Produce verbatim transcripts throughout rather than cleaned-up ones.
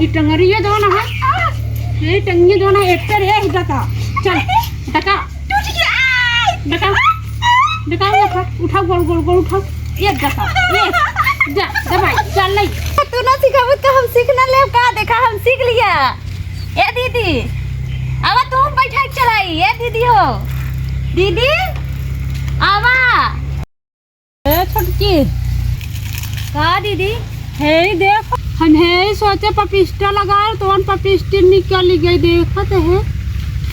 ई टंगरिया जौन है, ई टंगिया जौन है, एक पे रे डका। चल, डका। टूट गया। डका। डका, डका। उठाओ, गोल, गोल, गोल उठाओ। ये डका, ये। जा, दबाई, चल, नहीं। तू ना सिखाबू तो हम सीख ना लेब का? देखा, हम सीख लिया। ए दीदी, आवा तू बैठा के चलाई। ए दीदी हो, दीदी, आवा। ए छोटकी। का दीदी? हे देख, हम हे सोचे पपिस्ता लगाए, तो हम पपिस्ती निकल गई, देखत है।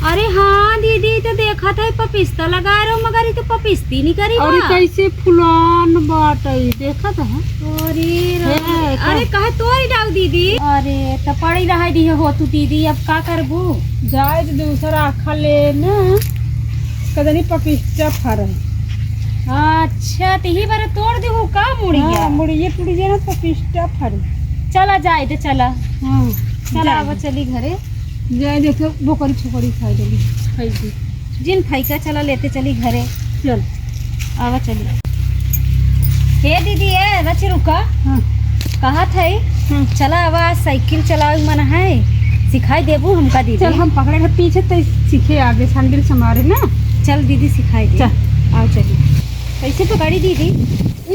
अरे हाँ दीदी, तो देखत है पपिस्ता लगाए रहो, मगर ई तो पपिस्ती निकरी और बा। कैसे फुलान बाटे, देखत है। अरे हे, राम। अरे कहे तोरी डाल दीदी। अरे तो पड़ी रहा दी हो तू दीदी, अब का करबू? जाए तो दूसरा आखा ले ना, कदनी पपिस्ता फरे। अच्छा, तो यही बार तोड़ देहू का मुड़िया? हाँ, मुड़िया टूट जाए ना, पपिस्ता फरे। चला जाए दे, चला। हाँ, चला, जाए आवा दे। चली घरे। जाए दे, तो बोकरी छोकरी खाए देली, खाई दी। जिन फैका चला लेते चली घरे। चल। आवा चली। हे दीदी, ए, रच रुका। हाँ। कहत है, हाँ। चला आवा, साइकिल चलावे मन है, सिखाई देबू हमका दीदी? चल, हम पकड़े रहे पीछे, तो सीखे आगे, सैंडल से मारे ना। चल दीदी, सिखाई दे। चल। आओ चली। कैसे पकड़ी दीदी?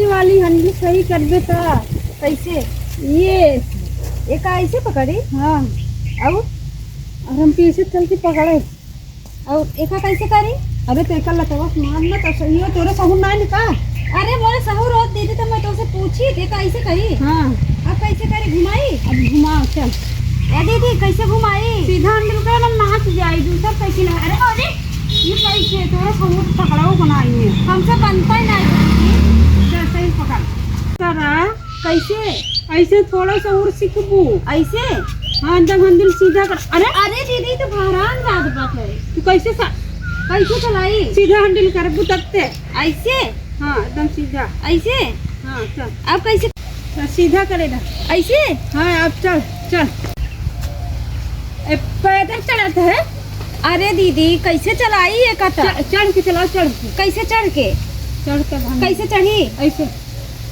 ई वाली handle सही कर दे ता। कैसे? ये। एका ऐसे पकड़ी? हाँ। और? और हम पीछे चल के पकड़े। और एका कैसे करी? अरे तो एका लतवा से मार ना, तो सही हो, तोरे सहूर ना निका। अरे मोरे सहूर होत दीदी, तो मैं तोसे पूछी, एका ऐसे करी? हाँ। अब कैसे करी, घुमाई? अब घुमाओ, चल। ए दीदी, कैसे घुमाई? सीधा handle कर, हम नाच जाई, दूसर साइकिल है। अरे, अरे, ये कैसे? तोरे सहूर पकड़ाओ बनाई है। हमसे बनता ही नहीं दीदी। जैसे ही पकड़। करा। कैसे? ऐसे थोड़ा सा और सीखबू। ऐसे? हाँ, एकदम handle सीधा कर। अरे? अरे दीदी, तो बहरान जात बाटे। तू कैसे सा-, कैसे चलाई? सीधा handle करबू तब ते। ऐसे? हाँ, एकदम सीधा। ऐसे? हाँ, चल। अब कैसे? तो सीधा करे ना। ऐसे? हाँ, अब चल, चल। ए, पैदल चलत है? अरे दीदी, कैसे चलाई एका त? च-, चढ़ के चलाओ, चढ़ के। कैसे चढ़ के? चढ़ के भाग। कैसे चढ़ी? ऐसे।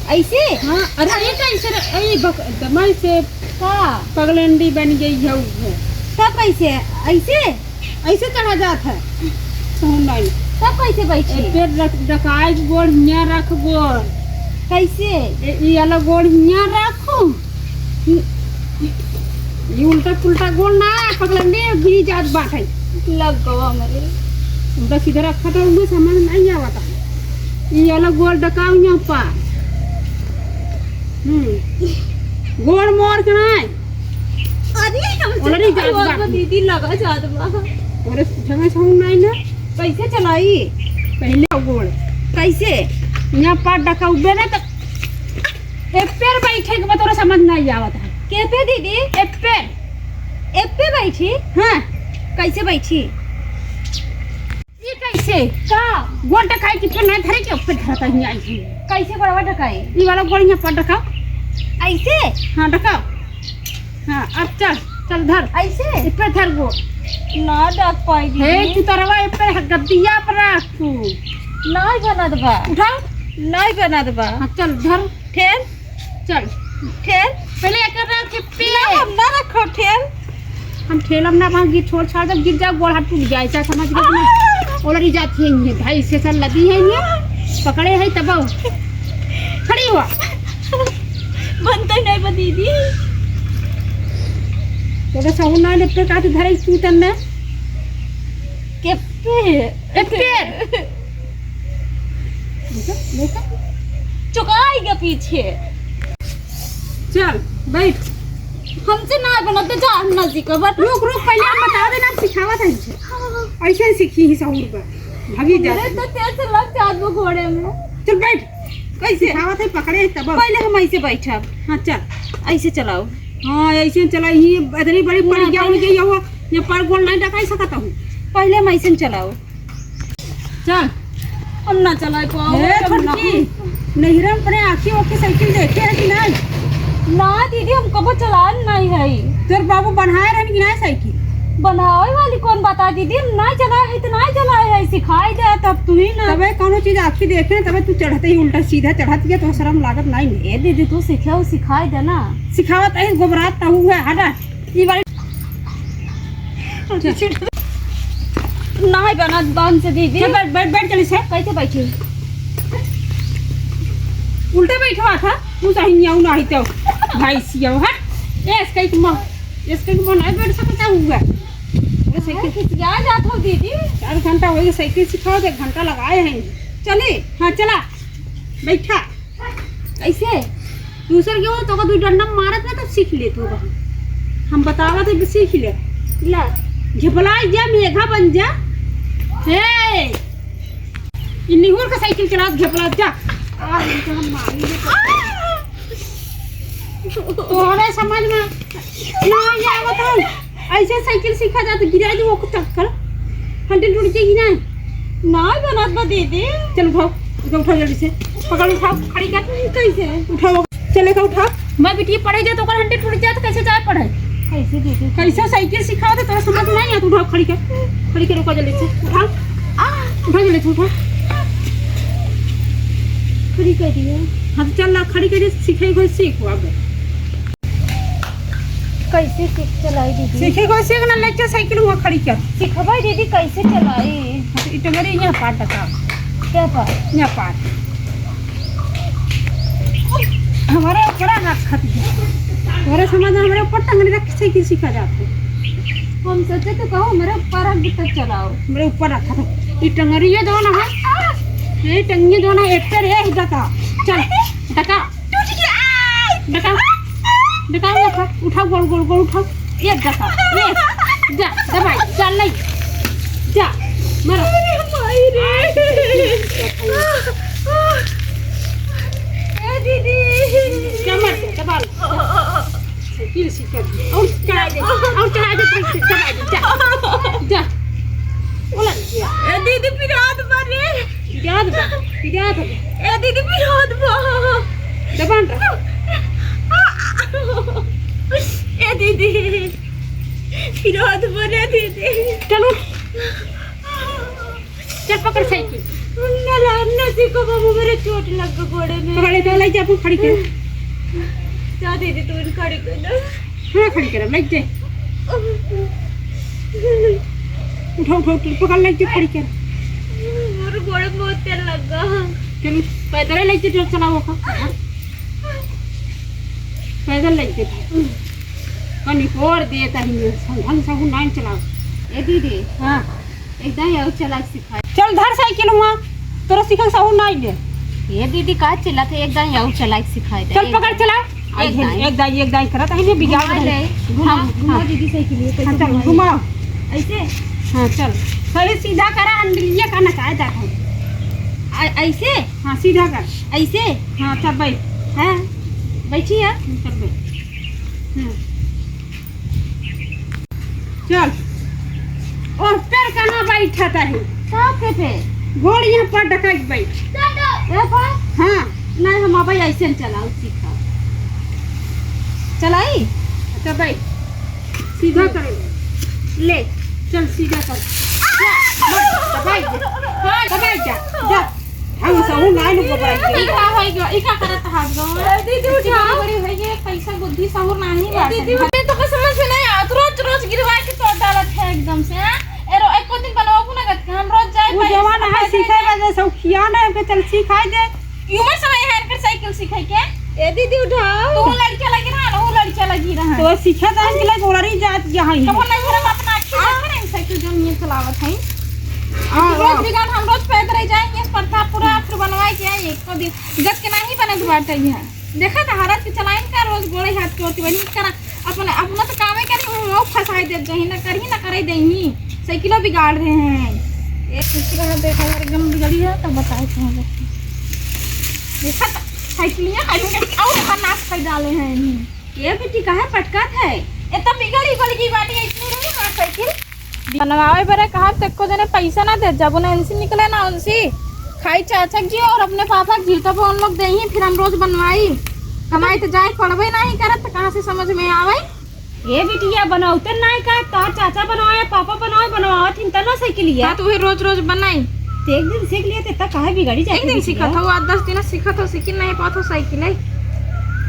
ऐसे? हाँ, अरे, ये कैसे रे? ए, बक-, दमाई से का? पगलंडी बन गई है वो। तब कैसे? ऐसे? ऐसे चढ़ा जात है। सुन भाई। तब कैसे बैठी? ए, पैर रख, डकाई गोड़ हियाँ रख गोड़। कैसे? ए, ई वाला गोड़ हियाँ रखू। ई उल्टा पुल्टा गोड़ ना, पगलंडी गिरी जात बाटे। लग गवा मरे। उल्टा सीधा रखा था, उनमें समझ नहीं आवता। ई वाला गोड़ डकाऊ यहाँ पार। हम्म। गोड़ मोड़ के ना। अरे, हम ओलरी जात अरे, बा। दीदी लगा जात बा। अरे, जगह छऊ नहीं ना। कैसे चलाई? पहले गोड़। कैसे? यहाँ पार डकाऊ बे ना तो ए पेर बैठे के बा, तोरा समझ नहीं आवत है। के पे दीदी? ए पेर। ए पे बैठी? हाँ। कैसे बैठी? ये कैसे? का? गोड़ डकाई के फेर नहीं धरे के ऊपर धरता ही आई है। कैसे गोड़वा डकाई? ये वाला गोड़ यहाँ पर डकाओ। ऐसे? हाँ, डकाओ। हाँ, अब चढ़, चल धर। ऐसे? इस पे धर गोड़। ना डक पाई हे, दीदी। तू तरवा इस पे गद्दिया पर रख तू। नहीं बनत बा। उठाओ। नहीं बनत बा। हाँ, चल धर। ठेल। चल। ठेल। पहले एकर रख के पे। ना, हम ना रखो ठेल। हम ठेलब ना, वहाँ गिर, छोड़ छाड़, जब गिर जाओ, गोड़ हाथ टूट जाए, चाहे समझ गए कि नहीं? आ! ओलरी जाती है ये, भाई, से चल लगी है ये, पकड़े है तब। खड़ी हुआ। बनते नहीं बा दीदी। तो बस हम ना लेते का तो धरे तू तन्ने। के पे? ए, पेड़। देखो, देखो। चुकाई के पीछे। चल, बैठ। हमसे ना बनत, जा, हम ना सीखब। रुक, रुक, पहले हम बता देना, हम सिखावत है इनसे। हाँ। ऐसे सीखी ही सहूर बा। भागी जा। अरे, तो तेज से लग जात वो घोड़े में। चल, बैठ। कैसे? सिखावत है, पकड़े है तब। पहले हम ऐसे बैठब। हाँ, चल। ऐसे चलाओ। हाँ, ऐसे चलाई ही, इतनी बड़ी पड़ी ना, क्या हो पहले गई है वो? ये पर गोल नहीं डकाई सकत हूँ। पहले हम ऐसे चलाओ। चल। हम ना चलाए पाओ, हे हम ना। छोटकी, नहिरा में अपने आँखी ओखी साइकिल देखे है कि नहीं? ना दीदी, हम कबो चलान नहीं है। तोर बाबू बनाए रहन कि नहीं साइकिल? बनावे वाली कौन बता दीदी, हम नहीं चलाए है तो नहीं चलाए है, सिखाई दे तब तू ही ना। तबे कौनो चीज आँखी देखे ना, तबे तू चढ़ते ही उल्टा सीधा चढ़त गया, तो शर्म लागत नहीं। ए दीदी, तू सीखे हो, सिखाई दे ना। सिखावत है, गोबरात तहू है, हटा। ई बार नहीं बनत बन से दीदी। चल, बैठ, बैठ, बैठ जल्दी से। कैसे बैठी? उल्टा बैठवा था, तू सही नहीं आऊ, नहीं तो भाई सियाऊ, हट। ए, इसका एक मन, इसका एक मन है, बैठ सकता हुआ। अरे, साइकिल खिसिया जात हो दीदी। चार घंटा हो गए साइकिल सिखाओ, एक घंटा लगाए हैं। चले, हाँ, चला, बैठा। कैसे? दूसर के हो तो का दू डंडा मारत ना, तब सीख ले तू। हम बतावत है, सीख ले। ला, झपला जा, मेघा बन जा। हे, ई निहुर के साइकिल चलात झपला जा। आ, ई तो हम मारी ले। तोहरे समझ में ना आवत है। ऐसे साइकिल सीखा जात, गिरा दे वो चक्कर। हंडे टूट जाएगी ना। ना बनत बा दीदी। चल उठाओ, उठाओ, उठाओ जल्दी से। पकड़ उठाओ, खड़ी कर। कैसे? उठाओ, चले का उठाओ। मैं बिटिया पढ़े जात, ओकर हंडे टूट जात, कैसे जाए पढ़े? कैसे दीदी? कैसे साइकिल सिखाओ तो तोरा समझ नहीं आत। उठाओ, खड़ी कर, खड़ी कर, ओकर जल्दी से। उठाओ, आ, उठाओ जल्दी से, उठाओ। खड़ी कर दियो। हाँ, तो चल ना, खड़ी कर, सीखे को सीख अब। कैसे सीख चलाई दीदी? सीखे को सीख ना, लेके साइकिल हुआ खड़ी कर। सिखबै दीदी, कैसे चलाई? हाँ, तो ई टंगरी यहाँ पार टका। क्या पार? यहाँ पार। हमारे ऊपर रख खाती है। हमारे समझ में हमारे ऊपर टंगरी रख के साइकिल सीखा जाता है। हम सोचे तो कहो हमारे ऊपर रख के तब चलाओ। हमारे ऊपर रखा था। ई टंगरी ये दो ना है। ये टंगी दो ना, एक पे रे, इधर का। चल, टका। टूट गया। डका, डका, उठा, उठा, गोल, गोल, गोल उठा। ये डका, ये, जा, दबाई, जा, ले, जा, मारो। अरे माई रे। ए दीदी। क्या मर गया, दबा लो। साइकिल सीख कर। और चढ़ा दे, और चढ़ा दे, दबा दे, जा, जा। बोला, ए दीदी, फिर हाथ मारे। पिरात बा, पिरात बा। ए दीदी, पिरात बा। दबान रख। ए दीदी, पिरात बा रे दीदी। चलो। चल पकड़ साइकिल। ना, ना, ना सीखो बाबू, मेरे चोट लग गई गोड़े में। पकड़ ले, तो ले जा, अपन खड़ी कर। जा दीदी, तू इन खड़ी कर दे। हाँ, खड़ी कर, लग जाए। उठा, उठा, उठा, पकड़, लग जाए, खड़ी कर। मोर गोड़ में बहुत तेल लग गया। चल, पैदल लग जाए, जो चलाओ का। पैदल लग जाए। कनी और दे तही, ढंग से हूँ नाइन चलाओ। ए दीदी। हाँ। एकदम आऊ चलाक सिखाए। चल धर साइकिल हुआ, तोरा सीखल सहूर नाई ले। ये दीदी का चिल्लात है, एकदम आऊ चलाक सिखाए दे। चल पकड़ चला। एक दाई। एक दाई, एक दाई करत है, ये बिगाड़ घुमा रहे। ले, घुमा, हाँ, घुमा हाँ। दीदी साइकिल, ये हाँ, कैसे चल, घुमाई? घुमाओ। ऐसे? हाँ, चल। सही सीधा करा, अंडलिया का नचाए जात है। ऐ-, ऐसे? हाँ, सीधा कर। ऐसे? हाँ, चल बैठ। हाँ, बैठी है। चल बैठ। हम्म। चल। और पैर कहाँ बैठत है? का के पे? गोड़ यहाँ पर डकाई बैठ। ए पर? हाँ। नहीं, हम अब ऐसे न चलाओ, सीखा। चलाई? अच्छा, बैठ। सीधा करे। ले, चल, सीधा कर। जा, बैठ, दबाई जा। हाँ, दबाई जा। जा। हम सहू नाई न गोबराई के। ई का होई गो, ई का करत हाथ गो? ए, दीदी, उठाओ। बड़ी होई गई, पैसा बुद्धि सहूर नाही ए, बाटे। दीदी, उठे तो कुछ समझ में नहीं आवत। रोज, रोज गिरवा के तोड़ डालत है एकदम से, हैं? ए, रो-, एको दिन बनवाबू ना करत, हम रोज जाए उ पैसा जवान है, पैसा सीखे जाए। वजह से उ किया ना, ओके चल सिखाई दे। ई उमर समय है इनकर साइकिल सीखे के। ए, दीदी, उठाओ। तो वो लड़का लगी रहा ना, वो लड़का लगी रहा। तो वो सीखे तो हम के लिए गोलरी जात यहाँ ही। तो वो नहीं, हम अपना आँखी देख रहे हैं, साइकिल जो नहीं चलावत है। हाँ, रोज हाँ। बिगाड़, हम रोज पैदल ही जाएंगे, प्रतापपुरा, फिर बनवाए के आए, एको दिन गत के नहीं बनत बाटे यहाँ। देखा था, हरत के चलाइन का रोज गोड़े हाथ के होती बनी, करा, अपने, अपना तो कामे करी, वो फंसाई देत जही, ना करही, ना करे देही, साइकिलो बिगाड़ रहे हैं। एक दूसरा हाथ देखा, अगर गम बिगड़ी है, तो बताए कहाँ जाके। देखा था, साइकिलिया कहीं और नाश कर डाले हैं। ये बेटी काहे पटकत है? ए तो बिगड़ी गल की बाटी है, इतनी रही हमार साइकिल। बनवावे बरे कहब त एको जने पैसा ना देत जाबो, ना इनसे निकले ना उनसे। खाई चाचा जी और अपने पापा जी, तब उन लोग देही, फिर हम रोज बनवाई। कमाई तो जाए पड़बे नहीं करत, त कहाँ से समझ में आवे? ये बिटिया बनौते नहीं का, तोर चाचा बनवाए, पापा बनवाए, बनवावत हिन तनो साइकिलिया। हाँ, तो वही रोज रोज बनाई। तो एक दिन सीख लिए, तो इतना काहे बिगड़ी जाती एक दिन बिटिया? सीखत हो, आठ दस दिन सीखत हो, सीखी नहीं पात हो साइकिल है।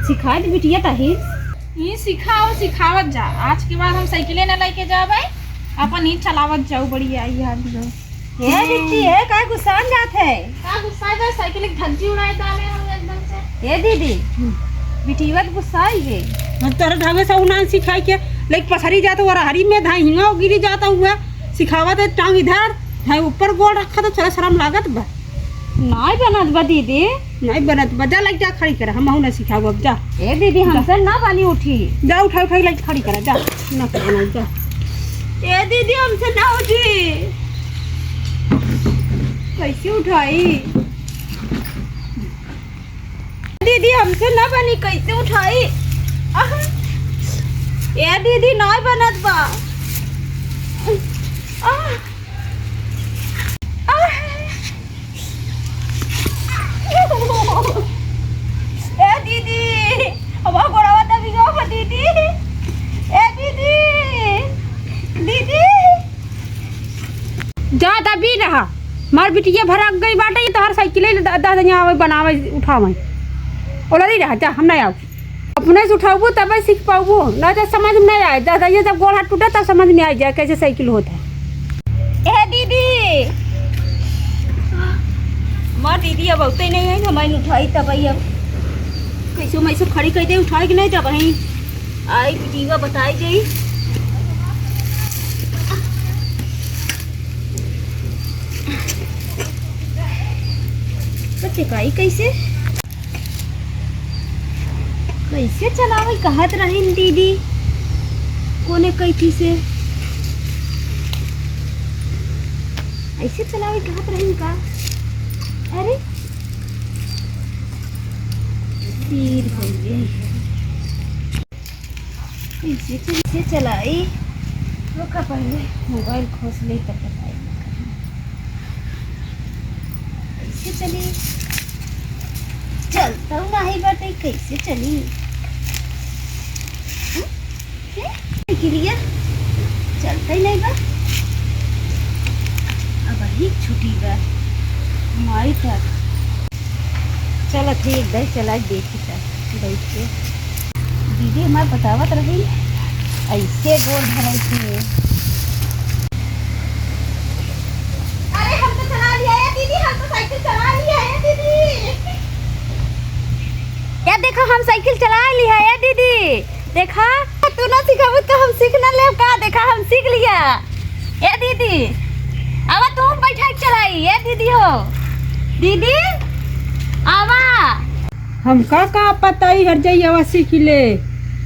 सिखाए दे बिटिया ताही। ई सिखाओ, सिखावत जा। आज के बाद हम साइकिले न लेके जाबे, अपन ही चलावत जाऊ, बढ़िया, ई हाल हो। ए बिट्टी, ए, काहे गुस्सान जात है? का गुस्सा है? साइकिल एक धज्जी उड़ाए डाले हम एकदम से। ए दीदी, बिटिया त गुस्साई है। हम तोरे ढंग से उनान सिखाई के, लेके पसरी जात हुआ, हरी में धाई हिंगा गिरी जात हुआ, सिखावत है टांग इधर, धाई ऊपर गोड़ रखा तो चला शर्म लागत बा। नाई बनत बा दीदी। नाई बनत बा, जा लग जा खड़ी कर, हम ना सिखाओ अब जा। ए दीदी, हमसे ना बनी उठी। जा उठा उठा लग खड़ी कर, जा। ना कर बनाई, जा। ए दीदी, हमसे ना उठी। कैसे उठाई? दीदी, हमसे ना बनी, कैसे उठाई? आह! ए दीदी, नाई बनत बा। आह! आह! ए दीदी, हमार गोड़वा दबी गवा बा दीदी। ए दीदी, दीदी। जा दबी रहा, मार बिटिया भड़क गई बाटे, ये तोहर साइकिले द-, दस दिन आवे, बनावे, उठावे। ओलरी रहा, जा, हम नहीं आऊ। अपने से उठाबू तबे सीख पाबू, ना तो समझ में नहीं आए। दस दिन जब गोड़ हाथ टूटे तब समझ में आ जाए कैसे साइकिल होता है। ए दीदी, मार दीदी अब औते नहीं है, हमारी उठाई तब आई अब। कैसे मैसे खड़ी कर दे, उठाई कि नहीं तब आई। आई बिटिया बताई जाई। तो चकाई कैसे? कैसे चलावे कहत रहिन दीदी? कोने कैथी से? ऐसे चलावे कहत रहिन का? अरे, तीर हो गए। कैसे चल-, कैसे चलाई? रुका, पहले मोबाइल खोस ले तब बताई। कैसे चली? चलता नहीं बाटे, कैसे चली? हम्म? हैं? निकलिया? चलता ही नहीं बा। अब ही छुट्टी बा। माई तक। चल, ठीक बा, चला देखी त बैठ के। दीदी हमार बतावत रही, ऐसे गोड़ धरई थी। अरे, हम तो चला लिया है दीदी, हम तो साइकिल चला लिया है दीदी। या देखा, हम साइकिल चला लिया है दीदी। देखा, तू ना सिखाबू तो हम सीख ना लेब का? देखा, हम सीख लिया। ए दीदी, आवा तू बैठा के चलाई। ए दीदी हो, दीदी, आवा। हमका का पता, ई हर जाई, आवा सीख ले।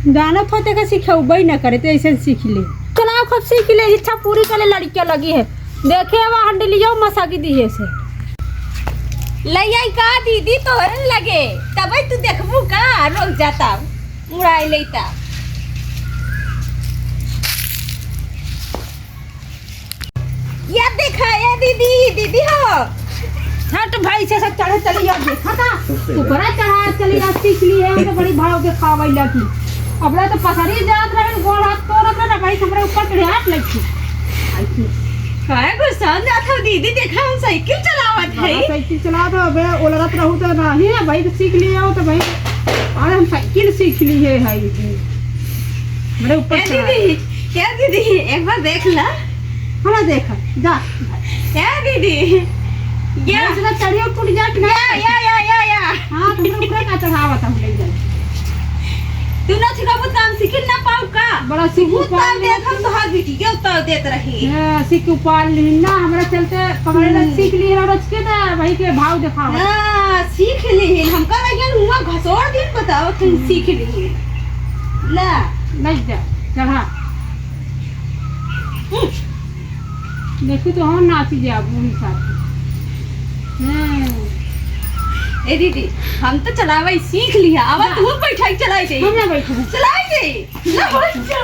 जानत होते का सिखौबे न करे, तो ऐसे सीख ले। चलाओ, खूब सीख ले, इच्छा पूरी करे लड़कियां लगी है। देखे, आवा हंडलियो मसा की दिए से। ले आई का दीदी तोहरे लगे, तबे तू देखबू का, रोक जाता। उड़ाई लेता। या देखा, या दीदी, दीदी हो। हट भाई, से सब चढ़े चली, या देखा था। ऊपरा चढ़ा चली, या सीख ली है, हम तो बड़ी भाव देखावे लगी। अब तो पसरी जात रहे, गोड़ हाथ तोड़त रहे ना भाई, हमरे ऊपर चढ़े हाथ लगी। काहे गुस्सा जात हो दीदी, देखा हम साइकिल चलावत है। साइकिल चला दो, अबे ओलरत रहू तो नहीं है भाई, तो सीख लिए हो तो भाई। अरे हम साइकिल सीख ली है, है दीदी। मेरे ऊपर ए चढ़ा दीदी, ए दीदी, एक बार देख ला। हाँ, देखा, जा। ए दीदी, या। मेरे से चढ़ियो टूट जा कि ना? या, या, या, या, या। हाँ, तुमरे ऊपर का चढ़ावा था, हम ले जाए। तू ना सिखाबू तो हम सीख ना पाऊ का? बड़ा सीख तू पाऊ तब नहीं। देखम तो हर बिटिया तब देत रही। हाँ, सीख पाल ली ना, हमरा चलते पकड़े ला हम्म। सीख ली है, रच के ना, वही के भाव देखावा। हाँ, सीख ली है। हमका लगे हुआ घसोड़ दिन बताओ, तुम हम्म। सीख ली है। ला। लग जा, चढ़ा। हम्म। देखी तो हम नाची जाबू ही साथ। हम्म। ए दीदी, हम तो चलावे सीख लिया। अब जा। तू बैठा के चलाई दे। हम ना बैठबू। चलाई दे। ना बैठ जा।